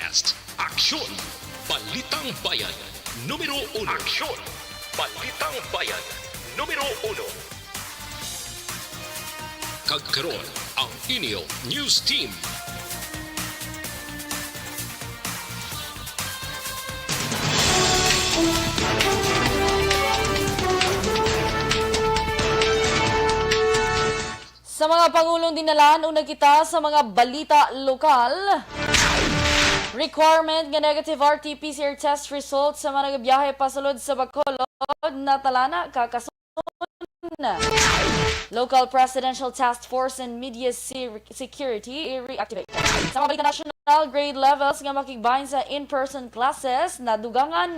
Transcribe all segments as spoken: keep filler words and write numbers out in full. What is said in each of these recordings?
Aksyon! Balitang Bayan, numero uno. Aksyon! Balitang Bayan, numero uno. Kag karon, ang inyo news team. Sa mga pangulong dinalahan, una kita sa mga balita lokal. Requirement nga negative R T P C R test result sa mga nagabiyahe pasulod sa Bacolod, natalana, kakason. Local Presidential Task Force and Media Se-, Security i-reactivate. Sa mga balita national, grade levels nga makigbahin sa in-person classes nadugangan.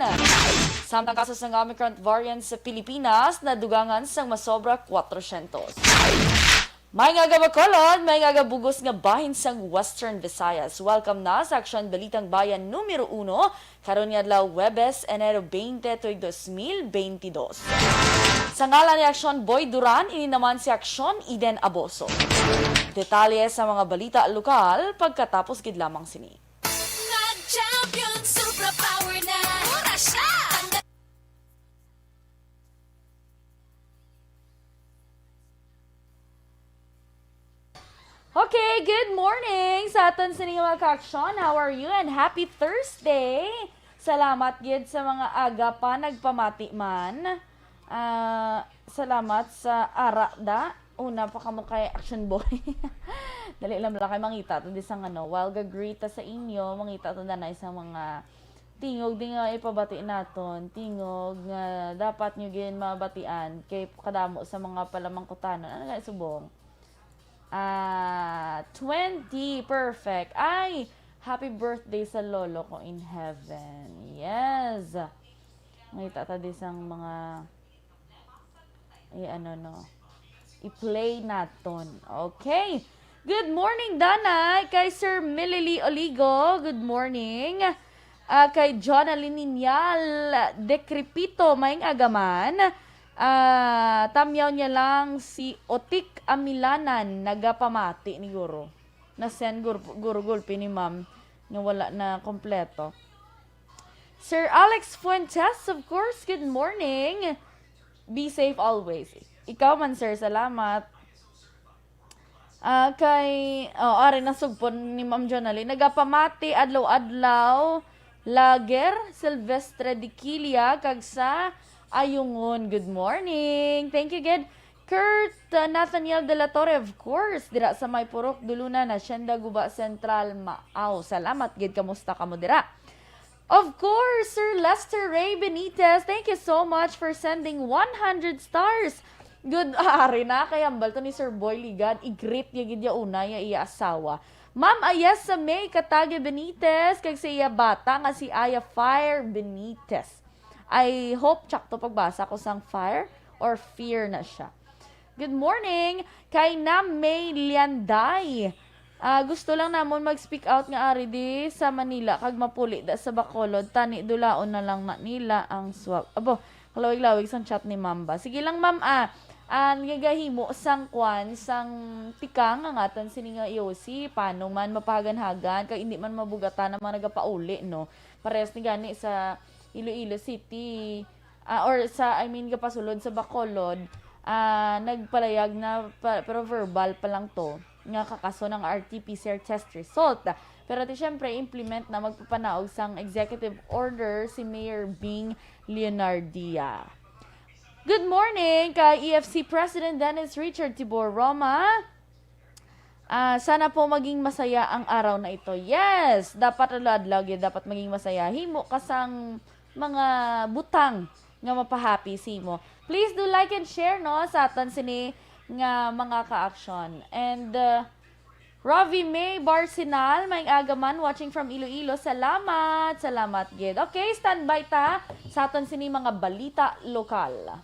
Samtang kaso sang Omicron variant sa Pilipinas nadugangan sang masobra kwatrosyentos. May nga aga Bacolod, may nga aga bug-os nga bahin sang Western Visayas. Welcome na sa Aksyon Balitang Bayan numero uno, karon nga adlaw, Huwebes, Enero twenty, tuig dos mil beintidos. Sa ngalan ni Aksyon Boy Duran, ini naman si Aksyon Eden Aboso. Detalye sa mga balita lokal pagkatapos gid lamang sini. Mag-champion, superpower na. Mura siya. Tanda- Okay, good morning sa aton sini nga mga ka-aksyon. How are you? And happy Thursday! Salamat gid sa mga aga pa nagpamati man. Ah, salamat sa ara da. Una pa kamo kay Action Boy. Dali lang bala kay mangita to di sang ano. While ga-greet ta sa inyo, mangita to danay sa mga tingog di nga ipabati naton. Tingog nga dapat nyo gid mabatian kay kadamo sa mga palamangkutanon. Ano nga subong? Ah, twenty. Perfect. Ay, happy birthday sa lolo ko in heaven. Yes. Ngita ta di sang mga, eh, ano, no? I-play naton. Okay. Good morning, Danay. Kay Sir Milily Oligo, good morning. Ah, kay Jonalyn Ninyal Decrepito, maayong aga man. Ah, tamyaw niya lang si Otik Amilanan, nagapamati ni Guro. Na-send gur-, Guro gulpi ni Ma'am nga wala na kompleto. Sir Alex Fuentes, of course, good morning. Be safe always. Ikaw man, sir, salamat. Ah, kay, oh, ari nasugpon ni Ma'am Jonalyn. Nagapamati adlaw-adlaw, Lager, Silvestre Diquilia, kag sa Ayungon. Good morning. Thank you, gid. Kurt, uh, Nathaniel de la Torre, of course, dira sa may Purok Dulunan, Hacienda Guba Central, Maaw. Salamat gid. Kamusta kamo dira? Of course, Sir Lester Ray Benitez, thank you so much for sending one hundred stars. Good, ah, ari na, kay hambal to ni Sir Boy Ligad, i-greet niya gid ya una ya iya asawa. Ma'am Ayesa May Katage Benitez, kag sa iya bata nga si Aya Fire Benitez. I hope tsakto pagbasa ko sang fire or fear na siya. Good morning kay Nam May Lianday. Ah, gusto lang namon mag-speak out nga ari di sa Manila kag mapuli da sa Bacolod, tani dulaon na lang na nila ang swab. Abo, kalawig-lawig sang chat ni Ma'am ba. Sige lang, Ma'am, ah. Ah, nagahimo sang kwan, sang tikang ang aton sini nga E O C. Paano man mapahagan-hagan kag hindi man mabugatan ang mga nagapauli, no? Parehas ni gani sa Iloilo City, ah, or sa, I mean, gapasulod sa Bacolod, ah, nagpalayag na pa, pero verbal pa lang to, nga kakason ang R T P C R test result. Pero ti, syempre, implement na magpapanaog sang executive order si Mayor Bing Leonardia. Good morning kay E F C President Dennis Richard Tibor Roma. Ah, sana po maging masaya ang araw na ito. Yes, dapat adlaw-adlaw gyud dapat maging masaya. Himo ka sang mga butang nga mapahappy sa imo. Please do like and share, no, sa aton sini nga mga ka-action. And, uh, Ravi May Barcinal, maayong aga man, watching from Iloilo. Salamat, salamat gid. Okay, standby ta sa aton sini mga balita lokal.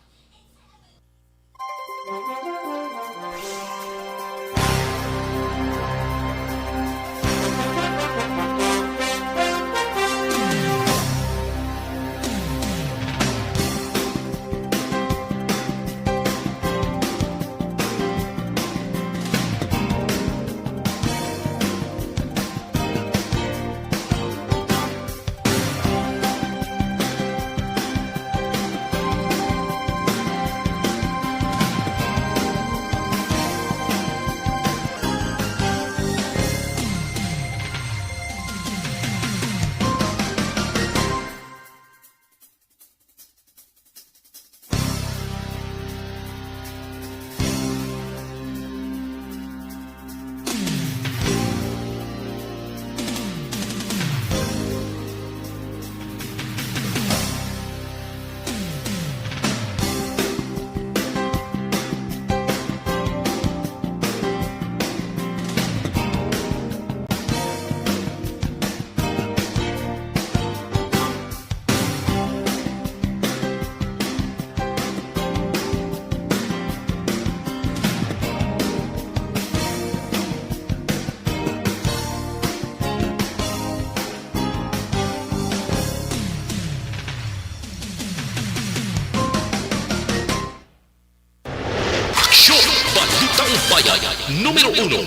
Numero uno.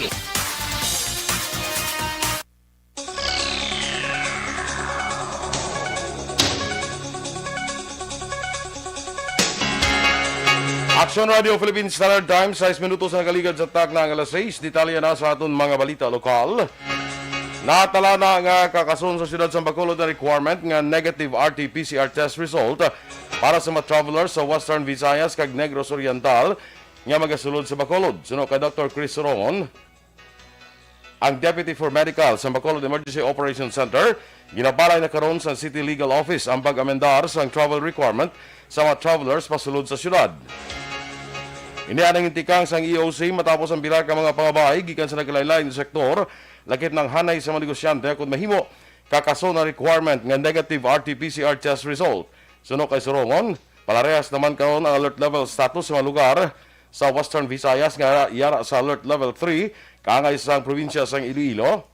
Action Radio Philippine Standard Time, sais minutos na nakaligad sa takna nga alas sais. Detalye na sa aton mga balita lokal. Natala na nga kakason sa siyudad sa Bacolod ang requirement nga negative R T P C R test result para sa mga travelers sa Western Visayas kag Negros Oriental nga magasulod sa Bacolod. Suno kay Doctor Chris Sorongon, ang Deputy for Medical sa Bacolod Emergency Operations Center, ginabalay na karon sa City Legal Office ang pag-amendar sang travel requirement sa mga travelers pasulod sa siyudad. Ini ang gintikang sang E O C matapos ang pila ka mga pangabay gikan sa nagkalain-lain nga sektor, lakip na ang hanay sa mga negosyante kon mahimo kakason ang requirement nga negative R T P C R test result. Suno kay Sorongon, palarehas naman karon ang alert level status sa mga lugar sa Western Visayas nga yara sa alert level three, kaangay sang probinsya sang Iloilo,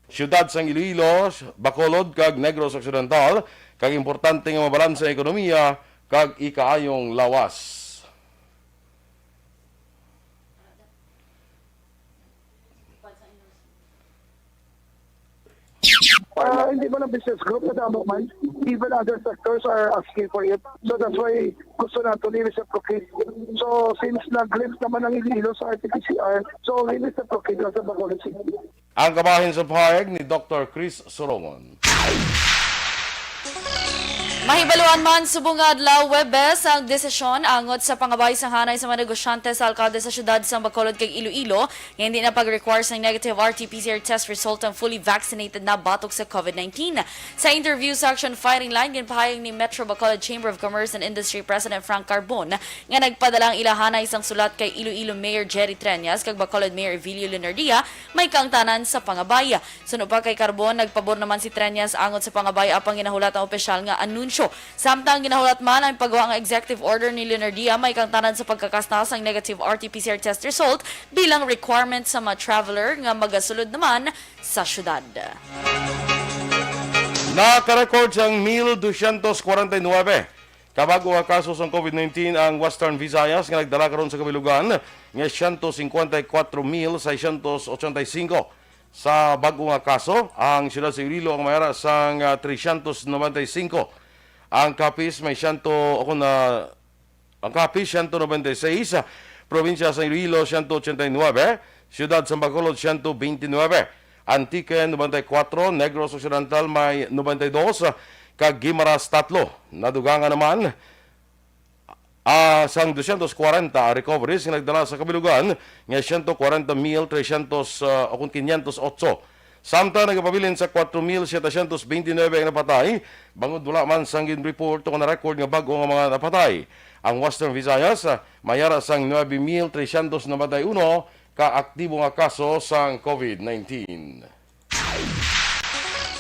siyudad sang Iloilo, Bacolod kag Negros Occidental, kag importante nga mabalanse ang ekonomiya kag ikaayong lawas. Ah, hindi man ang business group, madamo man. Even other sectors are asking for it. So that's why gusto nato ni reciprocate. So since nag-lift naman ang Iloilo sa R T P C R, so we reciprocate na sa Bacolod City. Ang kabahin sa pahayag ni Doctor Chris Sorongon. Mahibaluan man subong nga adlaw, Huwebes, ang desisyon angot sa pangabay sang hanay sa mga negosyante sa alkalde sa siyudad sang Bacolod kag Iloilo nga hindi na pag-require sang negative R T P C R test result ang fully vaccinated na batok sa COVID nineteen. Sa interview sa Action Firing Line, ginpahayag ni Metro Bacolod Chamber of Commerce and Industry President Frank Carbon nga nagpadala ang ila hanay sang sulat kay Iloilo Mayor Jerry Treñas kag Bacolod Mayor Evilio Leonardia may kaangtanan sa pangabay. Suno pa kay Carbon, nagpabor naman si Treñas angot sa pangabay apang ginahulat ang opisyal nga anunsyo. Samtang ginahulat man ang pagwa nga executive order ni Leonardia may kaangtanan sa pagkakasta sang negative R T P C R test result bilang requirement sa mga traveler nga magasulod naman sa syudad. Nakarecord sang mil dosyentos kwarenta y nuebe ka bag-o nga kaso sang COVID nineteen ang Western Visayas, nga nagdala karon sa kabilugan nga siyento singkwenta y kwatro mil seiscientos ochenta y cinco sa bag-o nga kaso. Ang siyudad sa Iloilo ang may ara sang, ah, trescientos noventa y cinco. Ang Capiz may siyento, o kung na, ang Capiz, siyento noventa y seis, probinsya sa Iloilo, siyento ochenta y nuebe, siyudad sa Bacolod, siyento beintinuebe, Antique, noventa y kwatro, Negros Occidental may noventa y dos, kag Guimaras, tatlo. Nadugangan naman, ah, sang dosyentos kwarenta recoveries nga nagdala sa kabilugan nga siyento kwarenta mil trescientos, ah, o kon quinientos ocho. Samtang nagapabilin sa kwatro mil setecientos beintinuebe ang napatay, bangod wala man sang gin-report o na-record nga bag-o nga mga napatay. Ang Western Visayas, ah, may ara sang nuebe mil trescientos noventa y uno ka aktibo nga kaso sang COVID nineteen.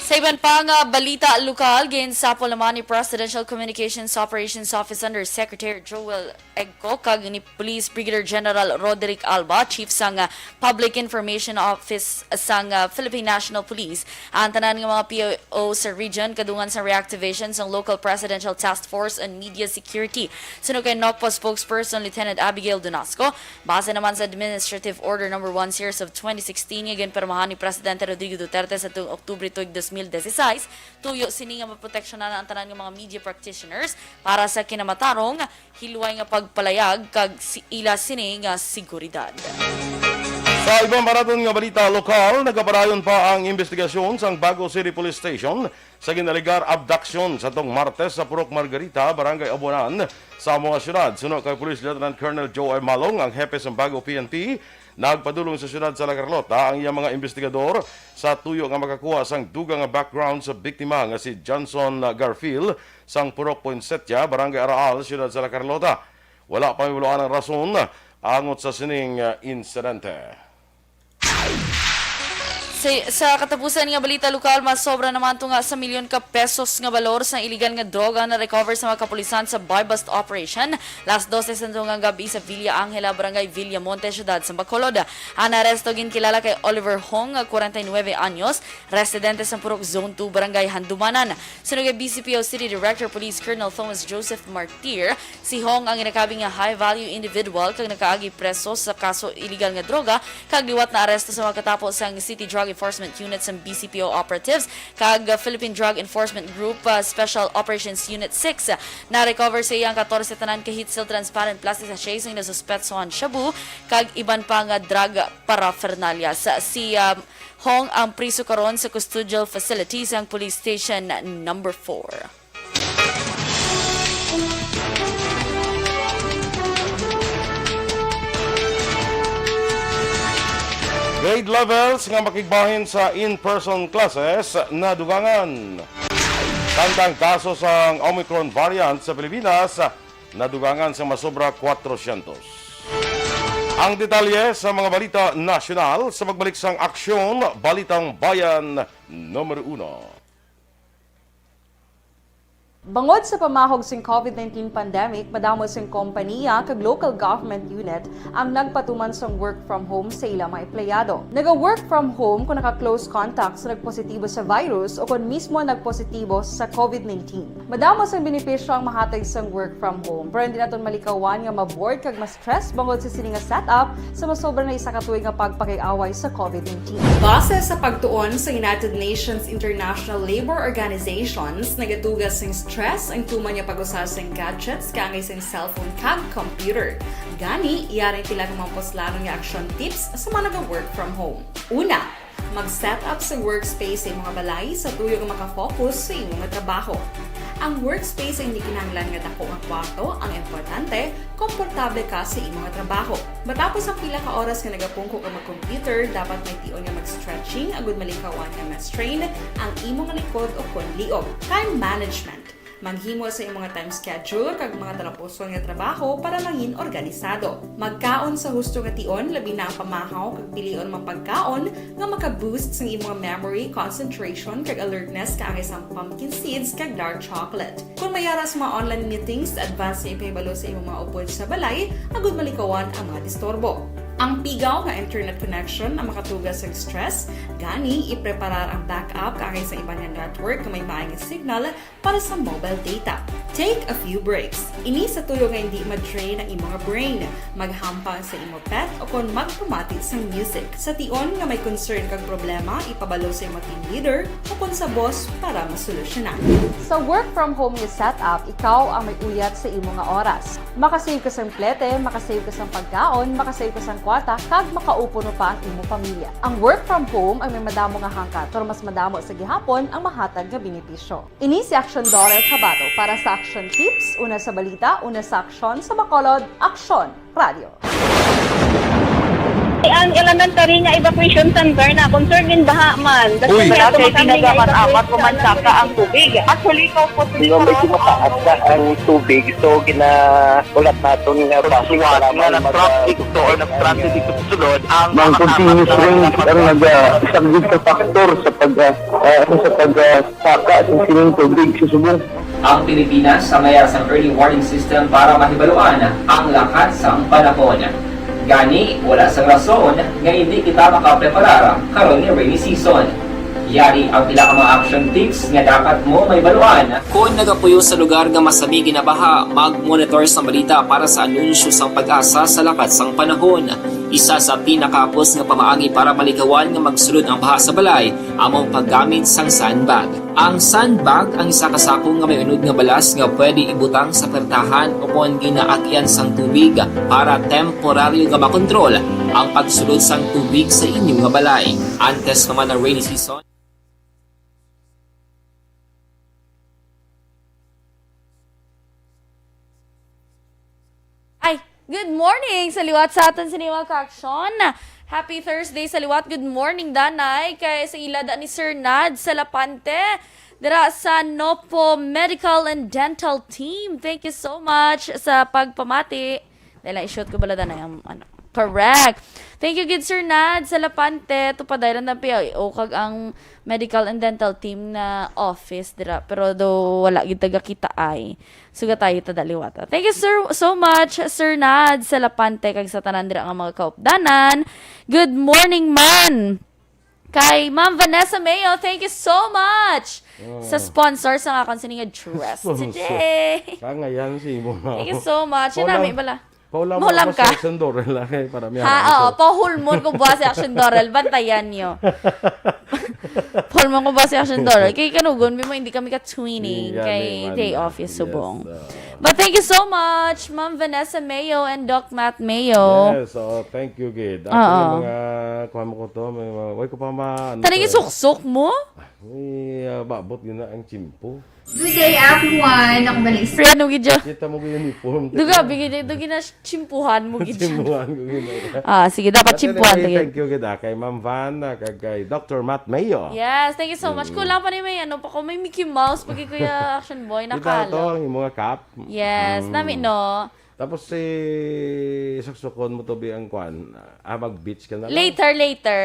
Sa iban pa nga balita lokal, ginsapol naman ni Presidential Communications Operations Office Undersecretary Joel Egco kag ni Police Brigadier General Roderick Alba, Chief sang, ah, Public Information Office sang, ah, Philippine National Police, ang tanan nga mga P O sa region kadungan sa reactivation sang Local Presidential Task Force on Media Security. Suno kay NOCPO spokesperson Lieutenant Abigail Donasco, base naman sa Administrative Order Number One Series of twenty sixteen nga ginpirmahan ni Presidente Rodrigo Duterte sa tuong Oktubre tuig dos mil dieciséis, tuyo sini nga maproteksyonan ang tanan nga mga media practitioners para sa kinamatarong hilway nga pagpalayag kag si ila sini nga seguridad. Sa iban pa naton nga balita lokal, nagapadayon pa ang imbestigasyon sang Bago City Police Station sa ginalegar abduction sa tong Martes sa Purok Margarita, Barangay Abuanan, sa amo nga syudad. Suno kay Police Lieutenant Colonel Joe M. Malong, ang hepe sang Bago P N P, nagpadulong sa syudad sa La Carlota ang iyang mga imbestigador sa tuyo nga makakuha sang dugang nga background sa biktima nga si Johnson Garfield sang Purok Poinsettia, Barangay Araal, siyudad sa La Carlota. Wala pa mahibaluan ang rason angot sa sining, ah, insidente. Sa, sa katapusan nga balita lokal, masobra naman to nga sa milyon ka pesos nga balor sa iligal nga droga na recover sa mga kapulisan sa buy-bust operation las doce sa dungang gabi sa Villa Angela, Barangay Villamonte, Siyudad sa Bacolod. Ang naaresto ginkilala kay Oliver Hong, nga kwarenta y nuebe anyos, residente sa Purok Zone two, Barangay Handumanan. Suno kay B C P O City Director Police Colonel Thomas Joseph Martir, si Hong ang ginakabig nga high-value individual kag nakaagi preso sa kaso iligal nga droga kag liwat na aresto sa mga katapo sang City Drug Enforcement Unit sang B C P O operatives kag Philippine Drug Enforcement Group, uh, Special Operations Unit six. Na-recover sa iya ang katorse tanan ka heat-sealed transparent plastic sachet sang nasuspetsohan shabu kag iban pa nga drug paraphernalia. Sa, si, um, Hong ang priso karon sa custodial facility sang Police Station Number four. Grade levels nga makigbahin sa in-person classes nadugangan. Samtang kaso sang Omicron variant sa Pilipinas nadugangan sa masobra kwatrosyentos. Ang detalye sa mga balita nasyonal sa pagbalik sang Aksyon Balitang Bayan Numero Uno. Bangod sa pamahog sing covid nineteen pandemic, madamo sing kompaniya kag local government unit ang nagpatuman sang work from home sa ila mga empleyado. Naga-work from home kon naka-close contact sa nagpositibo sa virus o kon mismo nagpositibo sa covid nineteen. Madamo sang benepisyo ang mahatag sang work from home, pero hindi naton malikawan nga ma-bored kag ma-stress bangod sa sini nga setup sa masobra na isa ka tuig nga pagpakig-away sa covid nineteen. Base sa pagtuon sa United Nations International Labour Organizations, nagatuga sing stress ang tuman nga pag-usa sing gadgets kaangay sing cellphone kag computer. Gani, yari pila ka mga puslanon nga action tips sa mga naga-work from home. Una, mag-set up sa workspace sa imo nga balay sa tuyo nga makafocus sa imo nga trabaho. Ang workspace ay hindi kinahanglan nga dako nga kwarto ang importante, komportable ka sa imo nga trabaho. Matapos ang pila ka oras nga nagapungko ka mag-computer, dapat may tion nga mag-stretching agud malikawan nga ma-strain ang imo nga likod o kon liog. Time management. Maghimo sa imo nga time schedule kag mga talapuson nga trabaho para mangin organisado. Magkaon sa husto nga tion, labi na ang pamahaw kag pilion mga pagkaon nga maka-boost sang imo nga memory, concentration, kag alertness kaangay sang pumpkin seeds kag dark chocolate. Kon may ara sa mga online meetings, advance nga ipahibalo sa imo mga upod sa balay agud malikawan ang mga disturbo. Ang pigaw nga internet connection ang makatuga sa stress, gani ipreparar ang backup kaangay sa iban nga network nga may maay nga signal para sa mobile data. Take a few breaks. Ini sa tuyo nga hindi ma-drain ang imo nga brain. Maghampang sa imo pet o kon magpamati sang music. Sa tion nga may concern kag problema, ipabalo sa imo team leader o kon sa boss para masolusyonan. Sa work from home nga setup, ikaw ang may uyat sa imo nga oras. Makasave ka sang plete, makasave ka sang pagkaon, makasave ka sang kwarta, kag makaupo pa ang imo pamilya. Ang work from home ay may madamo nga hangkat, pero mas madamo sa gihapon ang mahatag nga benepisyo. Ini si Action Doris Habato para sa Action Tips, una sa balita, una sa aksyon, sa Bacolod, Aksyon Radio. Ang elementary nga evacuation center na concern din baha man. Uy. Wala kay tinaga man amat ko man saka ang tubig. Actually, ko po. Di ba may tumataas na ang tubig? So, ginaulat naton nga bakit wala nga na-traffic to or na-stranded dito sa sulod ang mga continuous rain ang nag-, ah, isang good factor sa pag, ah, ah, sa pag, ah, saka sa sining tubig sa subong. Ang Pilipinas sangaya sang early warning system para mahibaluan ang lakat sang panahon. Gani, wala sang rason nga hindi kita makapreparar karon nga rainy season. Yari ang pila ka mga action tips nga dapat mo mahibaluan. Kon nagapuyo sa lugar nga masami ginabaha, mag-monitor sang balita para sa anunsyo sang PAGASA sa lakat sang panahon. Isa sa pinakahapos nga pamaagi para malikawan nga magsulod ang baha sa balay amo ang paggamit sang sandbag. Ang sandbag ang isa ka sako nga may unod nga balas nga pwede ibutang sa pertahan o kon ginaagian sang tubig para temporaryo nga makontrol ang pagsulod sang tubig sa inyo nga balay. Antes naman ang rainy season. Ay, good morning sa liwat sa aton sini mga kaaksyon. Happy Thursday sa liwat. Good morning, Danay. Kay sa ila da ni Sir Nad Salapante, dira sa Nopo Medical and Dental Team. Thank you so much sa pagpamati. Dahil lang i-shoot ko bala, Danay, ang ano. Correct. Thank you gid, Sir Nad, sa Lapante. Tupaday lang ang P I O kag ang medical and dental team na office dira. Pero do wala gid taga kita ay. Sugatayo ta daliwata. Thank you, sir, so much, Sir Nad, sa Lapante kag sa tanan dira nga mga kaupdanan. Good morning man. Kay Ma'am Vanessa Mayo, thank you so much sa sponsor sa akon sini nga dress today. Kangayan si imo na. Thank you so much. Paula, Nami bala. Paula mo Maulam ako ka? Sa Sendorel, okay? Para may Ha, harang oo. Sa Pahulmon ko buwas si Action Dorel. Bantayan nyo. Pahulmon ko buwas si Action Dorel. Kay kanugon, may mo hindi kami ka-twinning. Hindi, kay gani, day man. Off yung Yes, subong. Uh, But thank you so much, Ma'am Vanessa Mayo and Doc Matt Mayo. Yes, oh, thank you, gid. Ako Oo. Yung mga, kuha mo ko to, may mga, way ko pa ma-, ano Taning to, eh. Suksok mo? Ay, ah, babot yun na ang chimpo. Good day, everyone. Ako ba na is- Riyan, no, gidya. Kita mo yung uniform. Duga, bigyan, dugi na chimpuhan mo, gidya. Chimpuhan ko yun. Ah, sige, dapat But chimpuhan anyway, to yun. Thank you, gid, ah, kay Ma'am Van, ah, kag kay Doctor Matt Mayo. Yes, thank you so much. Mm. Kulang pa ni may ano pa ko, may Mickey Mouse, pag kuya Action Boy, Kita nakala. To ang mga cap. Yes, Mm. nami, no? Tapos si suksukon mo to bi ang kwan. Ah, mag-beach ka na lang. Later, later.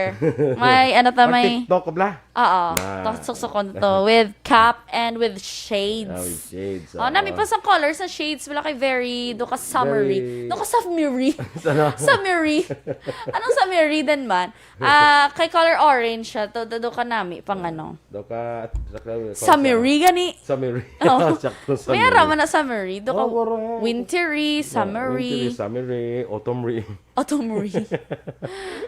May ano ta, may Mag-TikTok ka bla? Oo. Na. To, suksukon to with cap and with shades. Ah, with shades, Oh, oo. Nami pa sa colors sa shades. Wala kay very, do ka summery. Very Do ka summery. Sana. Summery. Anong summery din man? Ah, kay color orange siya. To, to, do ka nami pang ano. Do ka, sa, sa, Summery gani. Summery. Oh. Sakto, May summery. Ara man na summery. Do ka Oh, correct. Wintery, Yeah, summery. Wintery, summery, autumnry. Autumnry.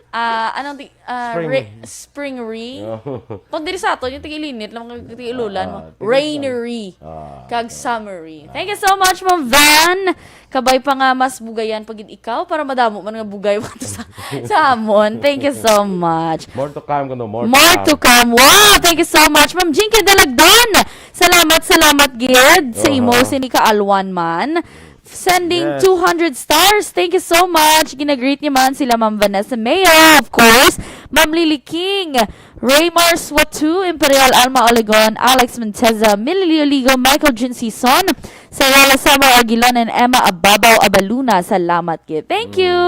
Ah, anong ti-, ah, Spring. Re-, springry. Oh. Kung diri sa ato, yung tigilinit lang, tigilulan mo. Ah, tigilulan. Rainery. Ah, Kag okay. Summery. Ah. Thank you so much, Ma'am Van. Kabay pa nga mas bugayan pa gid ikaw para madamo man nga bugay mo sa, sa amon. Thank you so much. More to come, kuno, more to More come. to come. Wow, thank you so much, Ma'am Jinky Dalagdon. Salamat, salamat gid sa imo, Aha. Sini ka Alwan man. Sending Yes. two hundred stars. Thank you so much. Ginagreet niya man sila Ma'am Vanessa Mayo, of course. Ma'am Lily King, Raymar Swatu, Imperial Alma Olegon, Alex Monteza, Milly Oligo, Michael Jun Sison, Sarala Summer Aguilon, and Emma Ababaw Abaluna. Salamat gid. Thank Mm. you.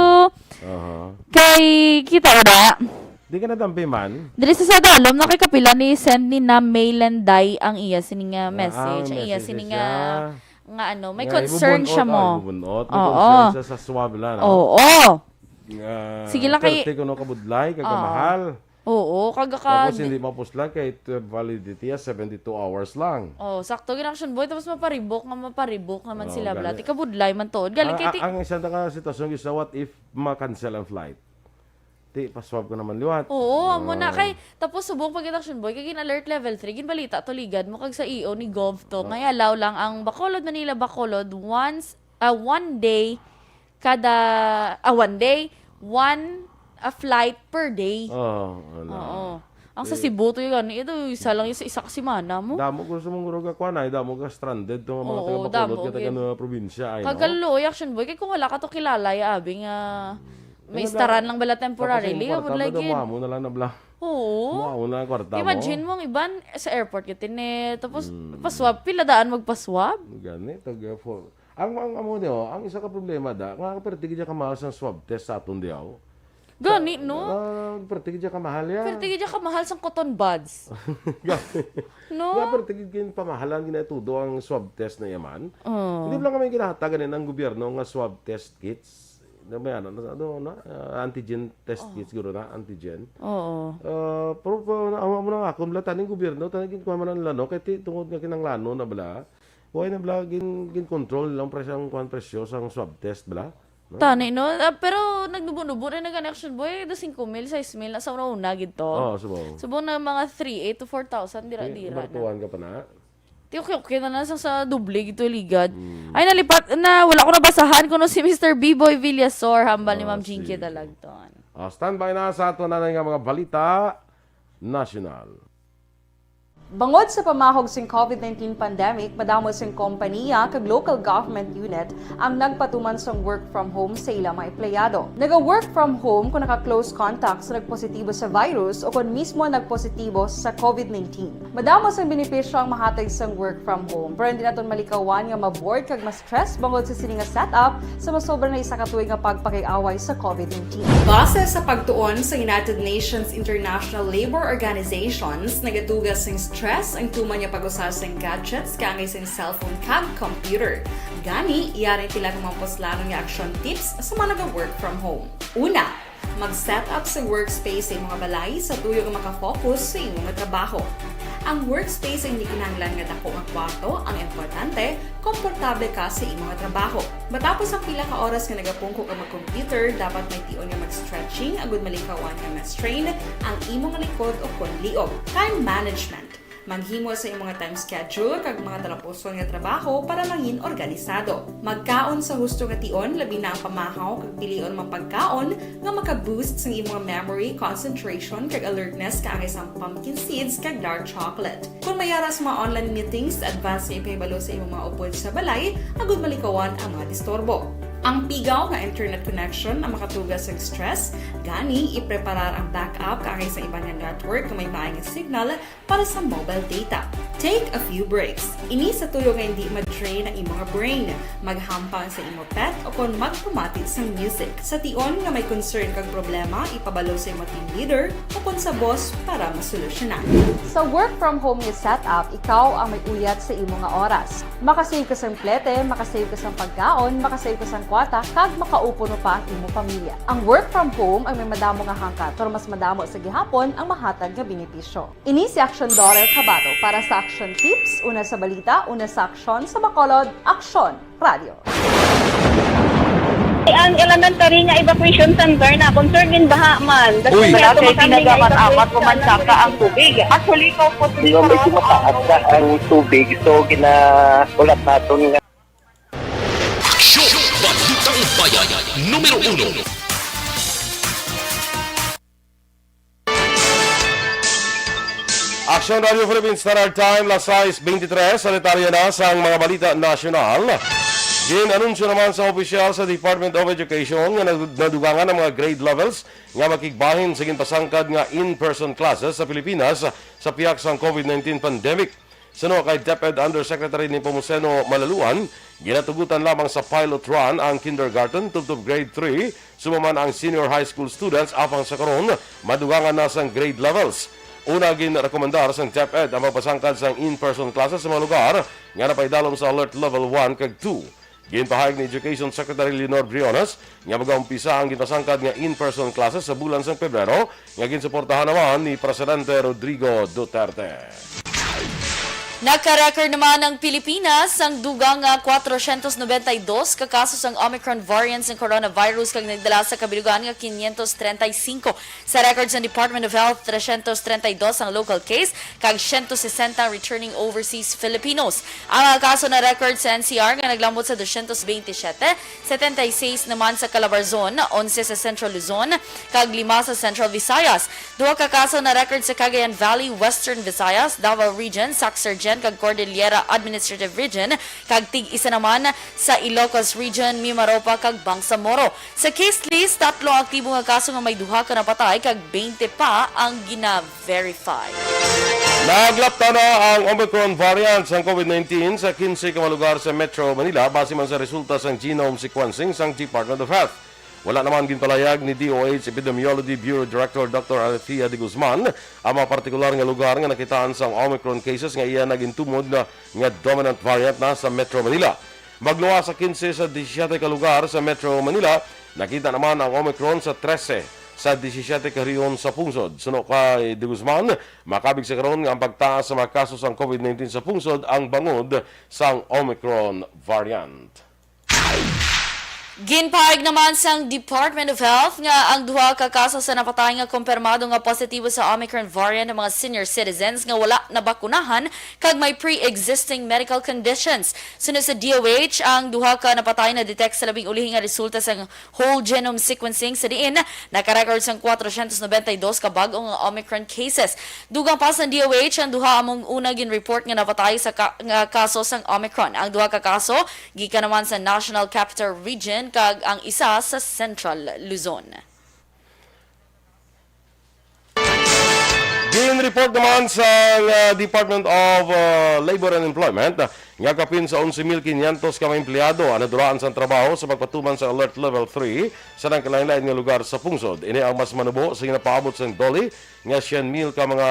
Aha. Kay, kita ko na. Di ka nadampi man? Diri sa, sa dalom, na kay kapila ni send ni na May Lenday ang iya sini nga Ah, message. Ang iya message sini nga, siya. nga ano, may Nga concern ibubun-ot, siya ah, mo. Ibubun-ot. May Oo. Concern siya sa swab lang, no? Oo. Nga Sige lang kay thirty kuno kabudlay, kag Oo. kamahal. Oo, kaga ka Tapos di hindi mapuslan kay twelve validity, ah, seventy-two hours lang. Oh, sakto gid, Action Boy, tapos maparibok nga maparibok naman Oh, sila, bla. gani. Ti kabudlay man tuod. Galing Ang, kay ti ang, ang isang nga sitwasyon is, what if ma-cancel ang flight? Ti, pa-swab ko naman liwat. Oo, amo na. Ah. Kay, tapos subong pag Action Boy, kay gin-alert level three, ginbalita to ligad mo, kag sa E O ni Gov to, Ah. nga i-allow lang ang Bacolod, Manila, Bacolod, once, ah, one day, kada, ah, one day, one, a flight per day. Oo, wala. Oo. Ang sa Eh, Cebu to yung ano, ito, isa lang yung sa isa ka semana mo. Damo ko sa mga ruga, kuwan, ay, damo ka stranded to, mga Oo, taga Bacolod, damo, ka taga gid. na probinsya, ay, no? Kagalo, oy, Action Boy, kay kung wala ka to kilala, ya, abi nga, may Wala. istaran lang bala Tapos temporarily, yung abot kwarta mo, lagi. daw, mo na lang na bla. Oo. Mo na lang kwarta mo. Imagine mo, ang iban sa airport, ka tine, tapos Mm. paswab, pila daan magpaswab? Gani, taga for-, ang, ang, amo niyo, ang isa ka problema da, nga perti gid ka mahal sang swab test sa aton diyaw. Gani, no? Ah, perti gid ka mahal ya. Perti gid ka mahal sang cotton buds. Gani. No? Nga perti gid kin pamahalan gina todo ang swab test na yaman. Oh. Hindi lang kami ginahatagan ng gobyerno nga swab test kits. Na may ano, na, ano, na, ah, antigen test Oh. kits, siguro na, antigen. Oo. Ah, pero, pero, na, amo na nga, kung wala taning gobyerno, taning ginkuha man ang lano, kay ti-, tungod nga kinanglano na bala, Buhay na bala, gin, gin-control lang presyo ang kwan, presyo sang swab test bala. No? Tani, no? Ah, pero nagnubo-nubo na nag-connection, boy. Do singko mil, sais mil, na sa una-una gid to. Oo, subaw. Subong na mga three eight to four thousand, dira-dira na. Bartuhan ka pa na? Ti, okay, okay na lang sa, sa doble gid to ligad. Hmm. Ay, nalipat na, wala ko nabasahan kuno si Mister B-Boy Villasor, hambal ni Ah, Ma'am Jinky sige. Dalagton. Ah, standby na sa ato na nga mga balita nasyonal. Bangod sa pamahog sing COVID nineteen pandemic, madamo sing kompaniya kag local government unit ang nagpatuman sang work from home sa ila mga empleyado. Naga-work from home kon naka-close contact sa nagpositibo sa virus o kon mismo nagpositibo sa COVID nineteen. Madamo sang benepisyo ang mahatag sang work from home, pero hindi naton malikawan nga ma-bored kag ma-stress bangod sa sini nga setup sa masobra na isa ka tuig nga pagpakig-away sa COVID nineteen. Base sa pagtuon sa United Nations International Labour Organizations, nagatugas sing stress ang tuman nga pag-usa sing gadgets kaangay sing cellphone kag computer. Gani, yari sila nga mga puslanon nga action tips sa mga naga-work from home. Una, mag-set up sa workspace sa imong balay sa tuyo nga makafocus sa imong trabaho. Ang workspace ay hindi kinahanglan nga dako nga kwarto, ang importante, komportable ka sa imong trabaho. Matapos ang pila ka oras nga nagapungko ka mag-computer, dapat may tion nga mag-stretching agud malikawan nga ma-strain ang imong likod o kon liog. Time management. Maghimo sa imong time schedule kag mga talapuson nga trabaho para mangin organisado. Magkaon sa husto nga tion, labi na ang pamahaw kag pilion mga pagkaon nga maka-boost sang imong memory, concentration, kag alertness kaangay sang pumpkin seeds kag dark chocolate. Kon may ara sa mga online meetings, advance nga ipahibalo sa imong mga upod sa balay agud malikawan ang mga disturbo. Ang pigaw nga internet connection ang makatugas sa stress, gani ipreparar ang backup kaangay sa iban nga network nga may maay nga signal para sa mobile data. Take a few breaks. Ini sa tuyo nga hindi ma-drain ang imong brain. Maghampang sa imo pet o kon magpamati sang music. Sa tion nga may concern kag problema, ipabalo sa imo team leader o kon sa boss para masolusyonan. Sa work from home nga setup, ikaw ang may uyat sa imo nga oras. Makasave ka sang plete, makasave ka sang pagkaon, makasave ka sang kwarta, kag makaupo pa ang imo pamilya. Ang work from home ang may madamo nga hangkat, pero mas madamo sa gihapon ang mahatag nga benepisyo. Ini si Action Daughter Kabato para sa Action Tips, una sa balita, una sa aksyon, sa Bacolod, Aksyon Radio. Ang elementary nga evacuation center na concern in baha man. Uy. Wala kay ginagamat-amat, pumansaka ang tubig. Actually, ikaw po, medyo mataas na ang tubig, so ginahulat naton nga Aksyon! Balitang Bayan, numero uno. Aksyon Radio Philippines Standard Time, las sais beintitrés, sa detalye na sang mga balita nasyonal. Gin-anunsyo naman sa opisyal sa Department of Education nga nag-, nadugangan ang mga grade levels nga makigbahin sa ginpasangkad nga in-person classes sa Pilipinas sa pihak sang COVID nineteen pandemic. Suno kay DepEd Undersecretary Nepomuceno Malaluan, ginatugutan lamang sa pilot run ang kindergarten tubtob grade three, sumaman ang senior high school students, apang sa karon madugangan na sang grade levels. Una, ginrekomendar sang DepEd ang pagpasangkad sang in-person classes sa mga lugar nga napaidalom sa Alert Level one kag two. Ginpahayag ni Education Secretary Leonor Briones nga magaumpisa ang ginpasangkad nga in-person classes sa bulan sang Pebrero, nga ginsuportahan naman ni Presidente Rodrigo Duterte. Nagka-record naman ang Pilipinas sang dugang nga kwatro syentos nobenta y dos ka kaso sang Omicron variant sang coronavirus, kag nagdala sa kabilugan nga quinientos treinta y cinco. Sa record sang Department of Health, trescientos treinta y dos ang local case kag siyento sesenta ang returning overseas Filipinos. Ang mga kaso na record sa N C R nga naglambot sa dosyentos beinte y siyete, setenta y seis naman sa Calabarzon, onse sa Central Luzon, kag lima sa Central Visayas. Duha ka kaso na record sa Cagayan Valley, Western Visayas, Davao Region, Sac-Sergent, kag Cordillera Administrative Region, kag tig-isa naman sa Ilocos Region, Mimaropa, kag Bangsamoro. Sa case list, tatlo ang aktibo nga kaso nga may duha ka napatay kag beinte pa ang gina-verify. Naglapta na ang Omicron variant sang COVID nineteen sa kinse ka mga lugar sa Metro Manila, base man sa resulta sang genome sequencing sang Department of Health. Wala naman ginpalayag ni D O H Epidemiology Bureau Director Doctor Alethea de Guzman ang mga partikular nga lugar nga nakitaan sang Omicron cases nga iya nagintumod na nga dominant variant na sa Metro Manila. Magluwas sa kinse sa disisiete ka lugar sa Metro Manila, nakita naman ang Omicron sa trese sa disisiete ka rehiyon sa pungsod. Suno kay De Guzman, makabig sa karon nga ang pagtaas sa mga kaso sang COVID nineteen sa pungsod ang bangod sang Omicron variant. Ginpahayag naman sang Department of Health nga ang duha ka kaso sa napatay nga kumpirmado nga positibo sa Omicron variant ang mga senior citizens nga wala nabakunahan kag may pre-existing medical conditions. Suno sa D O H, ang duha ka napatay na-detect sa labing ulihi nga resulta sang whole genome sequencing, sa diin naka-record sang kwatrosyentos nobenta y dos ka bag-o nga Omicron cases. Dugang pa sang D O H ang duha among una gin-report nga napatay sa ka-, nga kaso sang Omicron. Ang duha ka kaso gikan naman sa National Capital Region kag ang isa sa Central Luzon. Gin-report naman sa, uh, Department of, uh, Labor and Employment nga kapin sa onse mil kinyantos ka mga empleyado ang naduraan sang trabaho sa pagpatuman sa Alert Level three sa nagkalain-lain nga lugar sa pungsod. Ini ang mas manubo sa ginapaabot sang DOLE nga syen mil ka mga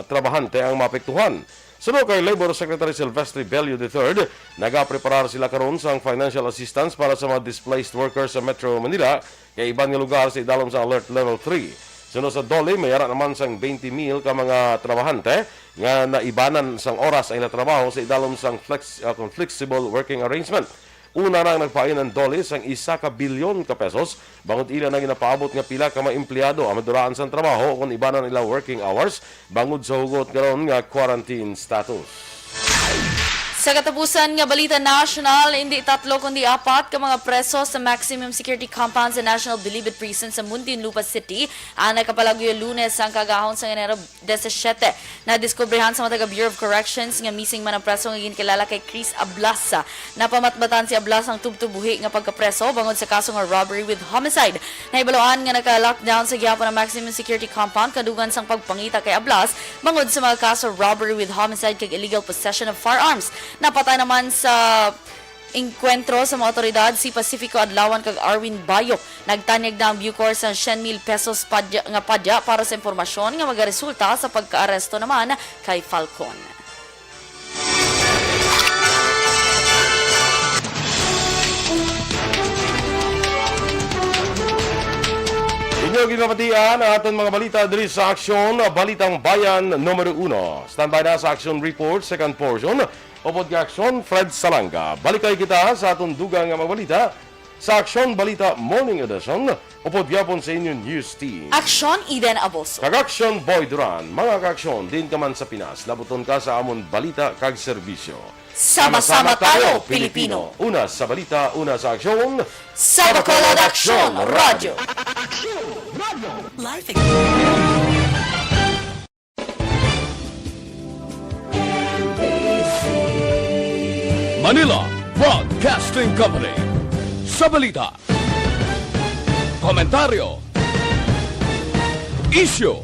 trabahante ang maapektuhan. Suno kay Labor Secretary Silvestre Bello the third, nagapreparar sila karon sang financial assistance para sa mga displaced workers sa Metro Manila kay iban nga lugar sa idalom sa Alert Level three. Suno sa DOLE, may ara naman sang twenty mil ka mga trabahante nga naibanan sang oras ang ila trabaho sa idalom sang flex-, uh, flexible working arrangement. Una na ang nagpain ang DOLE sang isa ka bilyon ka pesos bangod ila na ginapaabot nga pila ka mga empleyado ang maduraan sang trabaho kon ibanan ila working hours bangod sa hugot karon nga quarantine status. Sa katapusan nga balita nasyonal, indi tatlo kundi apat ka mga preso sa Maximum Security Compound sa National Bilibid Prison sa Muntinlupa City ang nakapalagyo Lunes sang kaagahon sang Enero disisiete. Nadiskubrehan sa mga taga Bureau of Corrections nga missing man ang preso nga ginkilala kay Chris Ablas. Napamatbatan si Ablas ang tubtob buhi nga pagkapreso bangod sa kaso nga robbery with homicide. Nahibaluan nga naka-lockdown sa gihapon ang Maximum Security Compound kadugan sang pagpangita kay Ablas bangod sa mga kaso robbery with homicide kag illegal possession of firearms. Napatay naman sa engkwentro sa mga awtoridad si Pacifico Adlawan kag Arwin Bayo. Nagtanyag na ang Bucor sa syen mil pesos padya, nga padya para sa impormasyon nga magaresulta sa pagkaaresto naman kay Falcon. Inyo ginpapatian ang aton mga balita diri sa Aksyon, Balitang Bayan numero uno. Standby na sa Aksyon Report, second portion. Upod kay Aksyon, Fred Salanga. Balikay kita sa aton dugang nga mga balita sa Aksyon Balita Morning Edition. Upod gyapon sa inyo news team. Aksyon, Eden Aboso. Kag Aksyon, Boy Duran. Mga ka-Aksyon, diin ka man sa Pinas, labuton ka sa amon balita kag serbisyo. Sama-sama tayo, Pilipino. Una sa balita, una sa aksyon. Sa Bacolod Aksyon Radyo. Aksyon Radyo. Life. Manila Broadcasting Company. Sa balita, komentaryo, isyu,